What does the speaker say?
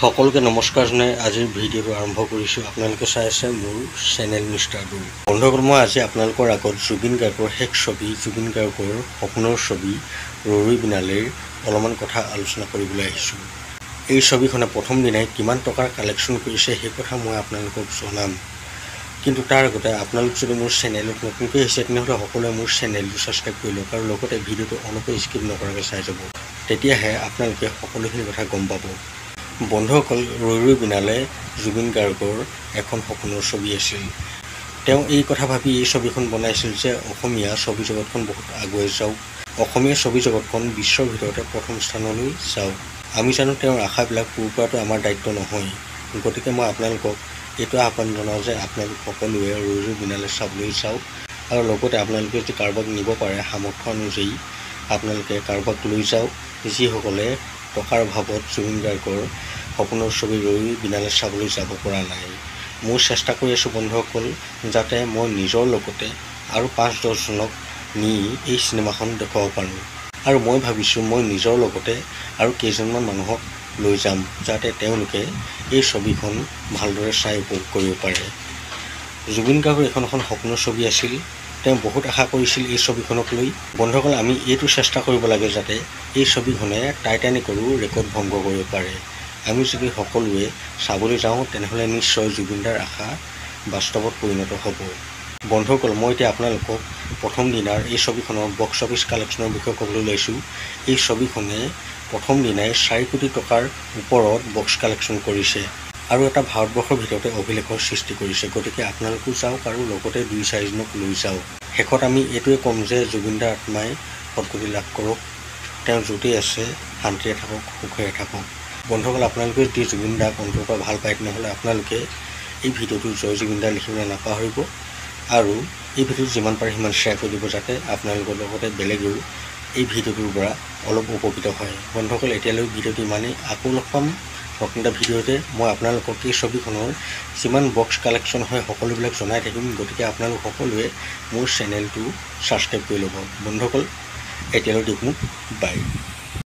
সকলোকে নমস্কাৰ জনাই আজিৰ ভিডিঅ'টো আৰম্ভ কৰিছোঁ। আপোনালোকে চাই আছে মোৰ চেনেল মিষ্টাৰ do. বন্ধুসকল, মই আজি আপোনালোকৰ আগত জুবিন গাৰ্গৰ শেষ ছবি, জুবিন গাৰ্গৰ সপোনৰ ছবি ৰৈ ৰৈ বিনালেৰ অলপমান কথা আলোচনা কৰিবলৈ আহিছোঁ। এই ছবিখনে প্ৰথম দিনাই কিমান টকাৰ কালেকশ্যন কৰিছে সেই কথা মই আপোনালোকক জনাম। কিন্তু তাৰ আগতে আপোনালোক যদি মোৰ চেনেলত নতুনকৈ আহিছে তেনেহ'লে সকলোৱে মোৰ চেনেলটো ছাবস্ক্ৰাইব কৰি লওক আৰু লগতে ভিডিঅ'টো অলপো স্কিপ নকৰাকৈ চাই যাব, তেতিয়াহে আপোনালোকে সকলোখিনি কথা গম পাব। বন্ধুসকল, ৰৈ ৰৈ বিনালে জুবিন গাৰ্গৰ এখন সপোনৰ ছবি আছিল। তেওঁ এই কথা ভাবি এই ছবিখন বনাইছিল যে অসমীয়া ছবি জগতখন বহুত আগুৱাই যাওক, অসমীয়া ছবি জগতখন বিশ্বৰ ভিতৰতে প্ৰথম স্থানলৈ যাওক। আমি জানো তেওঁৰ আশাবিলাক পূৰ কৰাটো আমাৰ দায়িত্ব নহয়। গতিকে মই আপোনালোকক এইটো আহ্বান জনাওঁ যে আপোনালোক সকলোৱে ৰৈ ৰৈ বিনালে চাবলৈ যাওক আৰু লগতে আপোনালোকে যদি কাৰোবাক নিব পাৰে সামৰ্থ্য অনুযায়ী আপোনালোকে কাৰোবাক লৈ যাওক, যিসকলে টকাৰ অভাৱত জুবিন গাৰ্গৰ সপোনৰ ছবি ৰৈ ৰৈ বিনালে চাবলৈ যাব পৰা নাই। মই চেষ্টা কৰি আছোঁ বন্ধুসকল, যাতে মই নিজৰ লগতে আৰু 5-10জনক নি এই চিনেমাখন দেখুৱাব পাৰোঁ। আৰু মই ভাবিছোঁ মই নিজৰ লগতে আৰু কেইজনমান মানুহক লৈ যাম, যাতে তেওঁলোকে এই ছবিখন ভালদৰে চাই উপভোগ কৰিব পাৰে। জুবিন গাৰ্গৰ এখন এখন সপোনৰ ছবি আছিল, তেওঁ বহুত আশা কৰিছিল এই ছবিখনক লৈ। বন্ধুসকল, আমি এইটো চেষ্টা কৰিব লাগে যাতে এই ছবিখনে টাইটানিকৰো ৰেকৰ্ড ভংগ কৰিব পাৰে। আমি যদি সকলোৱে চাবলৈ যাওঁ তেনেহ'লে নিশ্চয় জুবিনদাৰ আশা বাস্তৱত পৰিণত হ'ব। বন্ধুসকল, মই এতিয়া আপোনালোকক প্ৰথম দিনাৰ এই ছবিখনৰ বক্স অফিচ কালেকশ্যনৰ বিষয়ে ক'বলৈ ওলাইছোঁ। এই ছবিখনে প্ৰথম দিনাই 4 কোটি টকাৰ ওপৰত বক্স কালেকশ্যন কৰিছে আৰু এটা ভাৰতবৰ্ষৰ ভিতৰতে অভিলেখৰ সৃষ্টি কৰিছে। গতিকে আপোনালোকো যাওক আৰু লগতে 2-4জনক লৈ যাওক। শেষত আমি এইটোৱে ক'ম যে জুবিনদাৰ আত্মাই সদগতি লাভ কৰক, তেওঁ য'তেই আছে শান্তিৰে থাকক, সুখেৰে থাকক। বন্ধুসকল, আপোনালোকে যদি জুবিন দাক অন্তৰৰ পৰা ভাল পায় তেনেহ'লে আপোনালোকে এই ভিডিঅ'টো জয় জুবিন দা লিখিবলৈ নাপাহৰিব আৰু এই ভিডিঅ'টো যিমান পাৰে সিমান শ্বেয়াৰ কৰি দিব, যাতে আপোনালোকৰ লগতে বেলেগেও এই ভিডিঅ'টোৰ পৰা অলপ উপকৃত হয়। বন্ধুসকল, এতিয়ালৈ ভিডিঅ'টো ইমানেই। আকৌ লগ পাম নতুন এটা ভিডিঅ'তে। মই আপোনালোকক এই ছবিখনৰ যিমান বক্স কালেকশ্যন হয় সকলোবিলাক জনাই থাকিম। গতিকে আপোনালোক সকলোৱে মোৰ চেনেলটো ছাবস্ক্ৰাইব কৰি ল'ব। বন্ধুসকল, এতিয়ালৈ দেখোঁ, বাই।